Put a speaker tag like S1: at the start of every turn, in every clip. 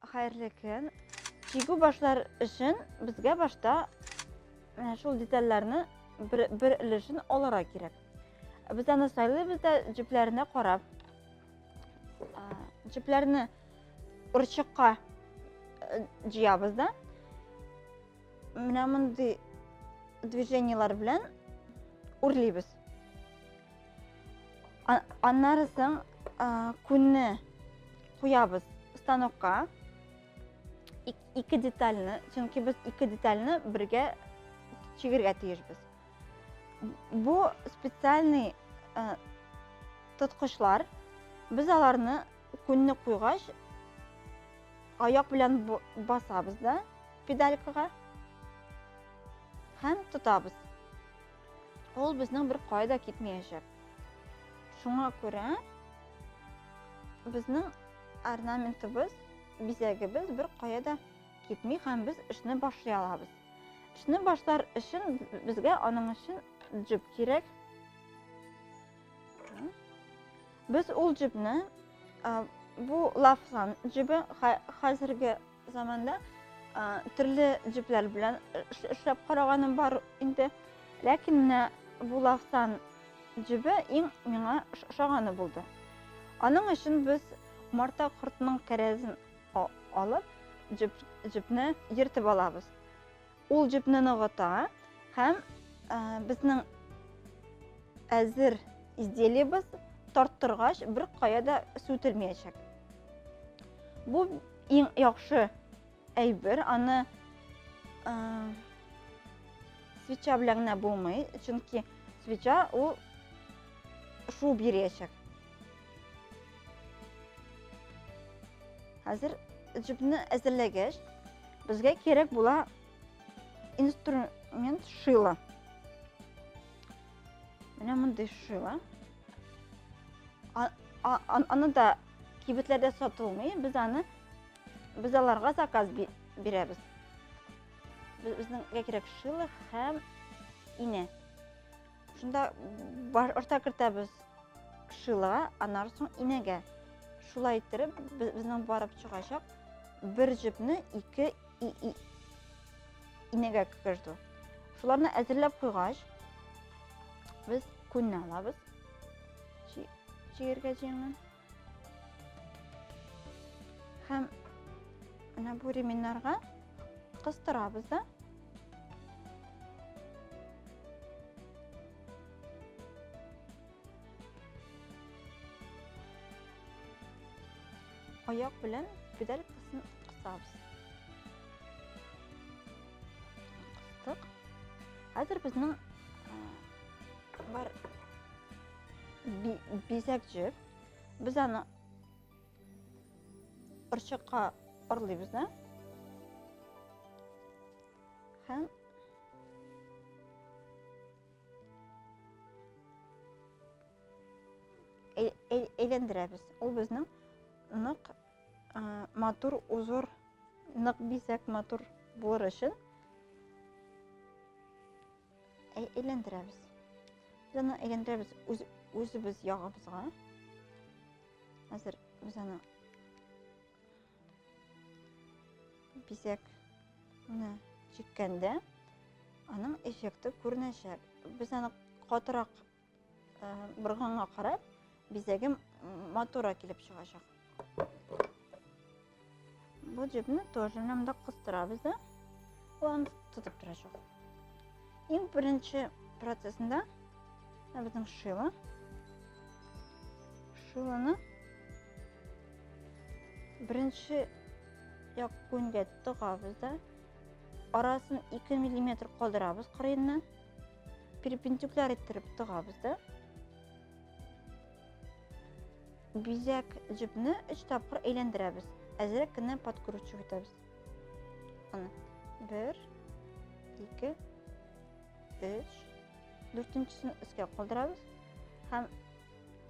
S1: Хәерле көн. Чигү башлар өчен безгә башта менә шул детальләрне бер өлешен алырга кирәк. Без аны сайлыйбыз да җепләренә карап. Җепләрне орчыкка җыябыз да. Менә мондый движениелар белән үрлибез. Аннары соң күнне куябыз станокка. Ике детальне, чөнки без ике детальне бергә чигергә тиешбез. Бу специальный тоткычлар. Без аларны күнне куйгач, аяк белән басабыз да педалькага һәм тотабыз. Ул безнең бер кая да китмәячәк. Шуңа күрә безнең орнаментыбыз, бизәгебез бер кая да китми һәм без эшне башлый алабыз. Эшне башлар өчен безгә аның өчен җеп кирәк. Без ул җепне, бу лавсан җебе, хәзерге заманда төрле җепләр белән эшләп караганым бар инде. Ләкин менә бу лавсан җебе иң миңа ошаганы булды. Аның өчен без умарта кортының кәрәзен алып, җепне ертып алабыз. Ул җепне ныгыта һәм безнең әзер изделиебез тарттыргач бер кая да сүтелмәячәк. Бу иң яхшы әйбер, аны свеча белән генә булмый, чөнки свеча ул шуып йөриячәк. Хәзер җепне әзерләгәч, безгә кирәк була инструмент шила. Менә мондый шила. Аны да кибетләрдә сатылмый, без аны без аларга заказ бирәбез. Безнең кирәк шила һәм инә. Шунда башта кертәбез шилага, аннары соң инәгә. Шулай иттереп, безнең барып чыгачак бер җепне ике инәгә кертү. Шуларны әзерләп куйгач, без күнне алабыз. Чигергә җыенган. Һәм менә бу ременнарга кыстырабыз да. Аяк белән педаль кысабыз. Кыстык. Хәзер безнең бар бизәк җеп. Без аны орчыкка орлыйбыз да. Һәм әйләндерәбез. Ул безнең нык матур узор, нык бизәк матур булыр өчен әйләндерәбез. Без аны әйләндерәбез үз, үзебез ягыбызга. Хәзер без аны бизәкне чиккәндә аның эффекты күренәчәк. Без аны катырак борганга карап, бизәге матуррак килеп чыгачак. Бу җепне тоже менә монда кыстырабыз да, ул аны тотып торачак. Иң беренче процессында безнең шила. Шиланы беренче як күнгә тыгабыз да, арасын 2 миллиметр калдырабыз кырыеннан, перпендикуляр иттереп тыгабыз да. Бизәк җепне 3 тапкыр әйләндерәбез. Әзрәк кенә подкручивать итәбез. Аны 1, 2, 3, дүртенчесен өскә калдырабыз һәм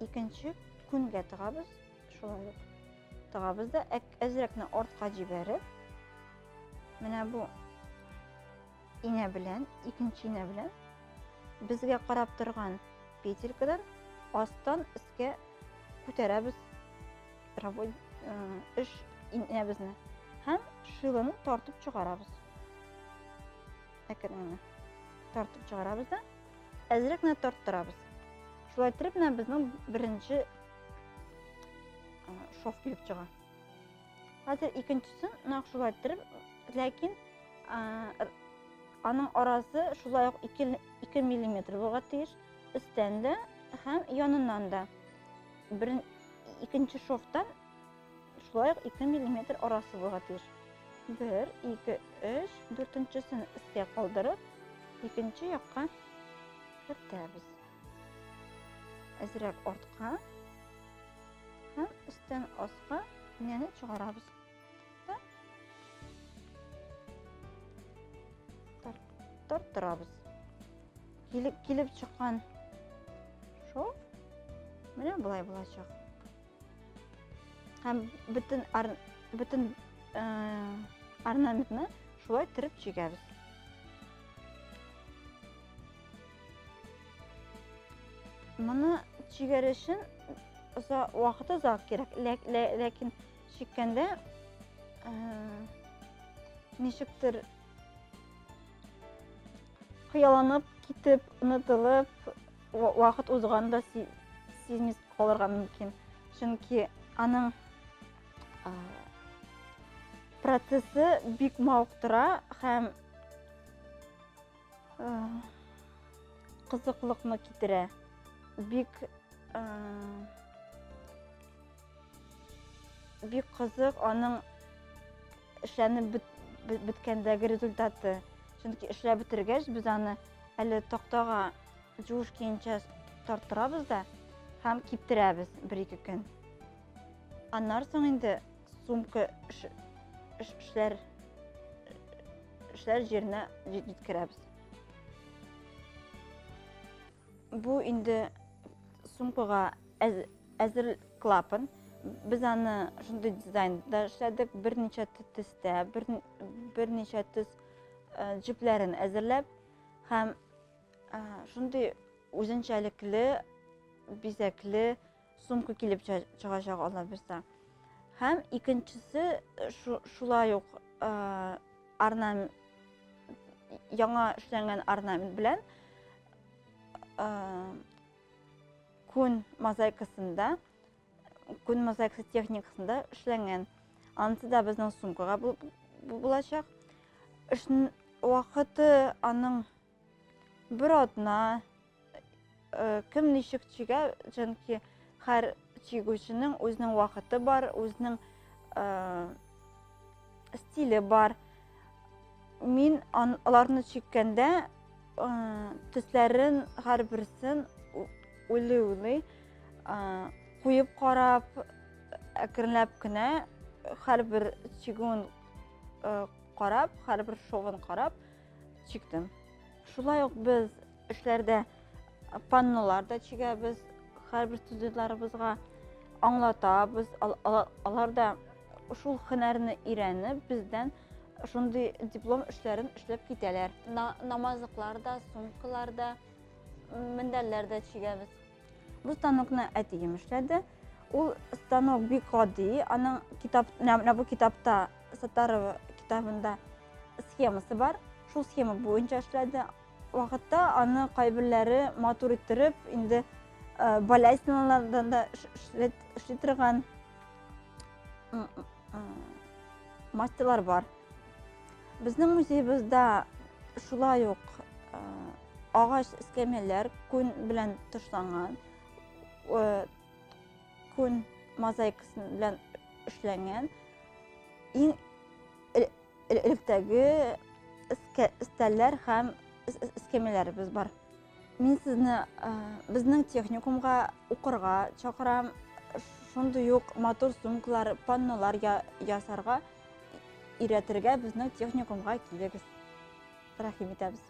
S1: икенче күнгә тыгабыз. Шулай ук тыгабыз да әзрәкне артка җибәреп, менә бу инә белән, икенче инә белән безгә карап торган петелькадан астан өскә күтәрәбез эш инәбезне. Һәм шилоны тартып чыгарабыз. Әкрен генә тартып чыгарабыз да, әзрәк кенә тарттырабыз. Шулай итеп, менә безнең беренче шов килеп чыга. Хәзер икенчесен нәкъ шулай иттереп, ләкин аның арасы шулай ук 2 миллиметр булырга тиеш, өстән дә һәм яныннан да. Икенче шовтан шулай ук 2 миллиметр арасы булырга тиеш. 1, 2, 3, дүртенчесен өскә калдырып, икенче якка кертәбез. Әзрәк артка һәм өстән аска инәне чыгарабыз. Тарттырабыз. Килеп чыккан шов менә болай булачак. Һәм бөтен орнаментны шулай төреп чигәбез. Моны чигәр өчен вакыт озак кирәк, ләкин чиккәндә ничектер хыялланып китеп, онытылып, вакыт узганын да сизми калырга мөмкин. Чөнки аның процессы бик мавыктыра һәм кызыклыкны китерә. Бик бик кызык аның эшләнеп беткәндәге результаты. Чөнки эшләп бетергәч, без аны әле тактага җуыш көенчә тарттырабыз да һәм киптерәбез бер-ике көн. Аннан соң инде сумка эшләр җиренә җиткерәбез. Бу инде сумкага әзер клапан. Без аны шундый дизайнда эшләдек, берничә төстә, берничә төс җепләрен әзерләп һәм шундый үзенчәлекле, бизәкле сумка килеп чыгачак Алла бирсә. Һәм икенчесе шулай ук орнамент, яңа эшләнгән орнамент белән күн мозаикасында, күн мозаикасы техникасында эшләнгән. Анысы да безнең сумкага булачак. Эшнең вакыты аның бер атна, кем ничек чигә, чөнки һәр чигүченең үзенең вакыты бар, үзенең стиле бар. Мин аларны чиккәндә төсләрен һәрберсен уйлый-уйлый куеп карап, әкренләп кенә һәрбер чигүен карап, һәрбер шовын карап чиктем. Шулай ук без эшләрдә паннолар да чигәбез, һәрбер студентларыбызга аңлатабыз. Алар да шул һөнәрне өйрәнеп, бездән шундый диплом эшләрен эшләп китәләр. Намазлыклар да, сумкалар да, мендәрләр дә чигәбез. Бу станокны әтием эшләде. Ул станок бик гади. Аның китап, менә бу китапта, Саттарова китабында схемасы бар. Шул схема буенча эшләде. Вакытта аны кайберләре матур иттереп, инде балясиналардан да эшли торган мастерлар бар. Безнең музеебызда шулай ук агач эскәмияләр күн белән тышланган, күн мозаикасы белән эшләнгән иң электәге өстәлләр һәм эскәмияләребез бар. Мин сезне безнең техникумга укырга чакырам. Шундый ук матур сумкалар, паннолар ясарга өйрәтергә безнең техникумга килегез. Рәхим итәбез.